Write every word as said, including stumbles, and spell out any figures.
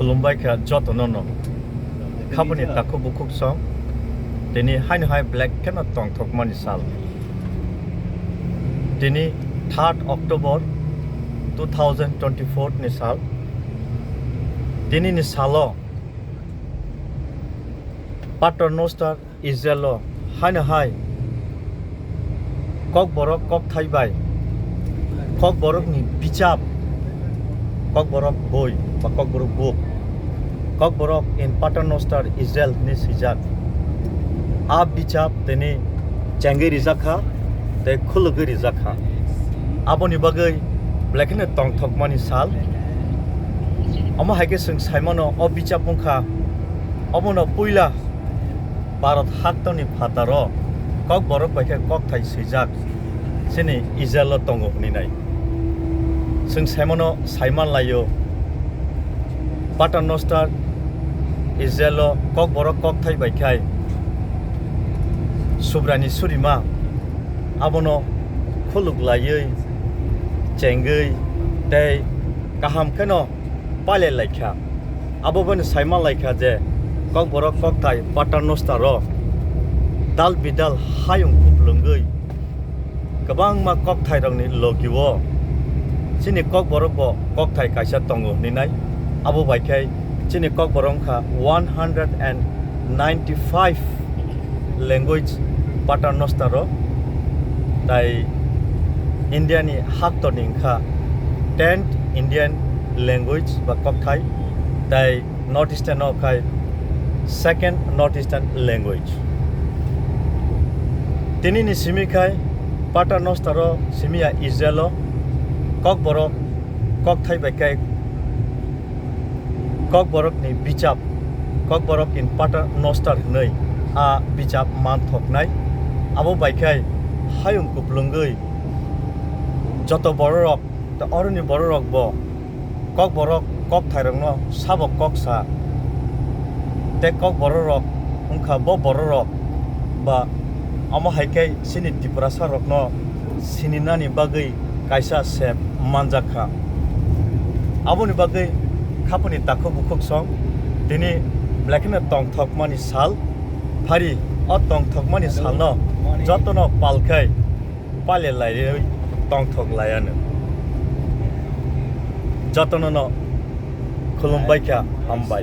Khulumbai kha jotono no. Khapani takhuk bukhuk song. Tini haino hai black kheno tongthokmani sal. Tini third October two thousand twenty-four ni sal. Tini ni salo Pater Noster Israel o haino hai Kokborok kokthai bai Kokborok ni bichap, Kokborok boi ba Kokborok book, Kokborok in Pater Noster Israel hinwi swijak. A bichap tini chengwi rijak kha tei khulugwi rijak kha. Aboni bagwi belai kheno tongthokmani sal. Omo hai khe chwng saimano o bichap wngkha omono puila Bharat haktoni phataro Kokborok bai khe kokthai swijak chini Israel o tongo hwnwi nai. Chwng saimano saiman laio, Pater Noster Israel o Kokborok kokthai bai khai Subrani surima abono khuluk laiwi, chengwi tei kaham kheno pailai laikha. Abo boni saima laikha je Kokborok kokthai Pater Noster o dal bidal hayung kuplungwi kwbangma kokthairokni logio chini Kokborok bo kokthai kaisa tongo hwnwi nai. Abo bai khai chini Kokborok wngkha one hundred and ninety five language Pater Noster o, tai India ni haktorni wngkha tenth Indian language ba kokthai, tai North Eastern o khai second North Eastern language. Tini ni simi khai Pater Noster o simi ya Israel o Kokborok kokthai bai khai Kokborok ni bichap, Kokborok in Pater Noster hwnwi a bichap manthoknai. Abo bai khai hayung kuplungwi joto bororok tei oroni bororok bo Kokborok kokthairokno sabo koksa tei Kokbororok wngkha bo bororok ba omo hai khe chini Tiprasa rokno sininani bagwi kaisa sep manjak kha. Aboni bagwi khapani takhuk bukhuk song tini belai kheno tongthokmani sal phari. O tongthokmani salno jotono pal khai pale lairwi tongthok laiano. Jotono no khulumbai kha, hambai.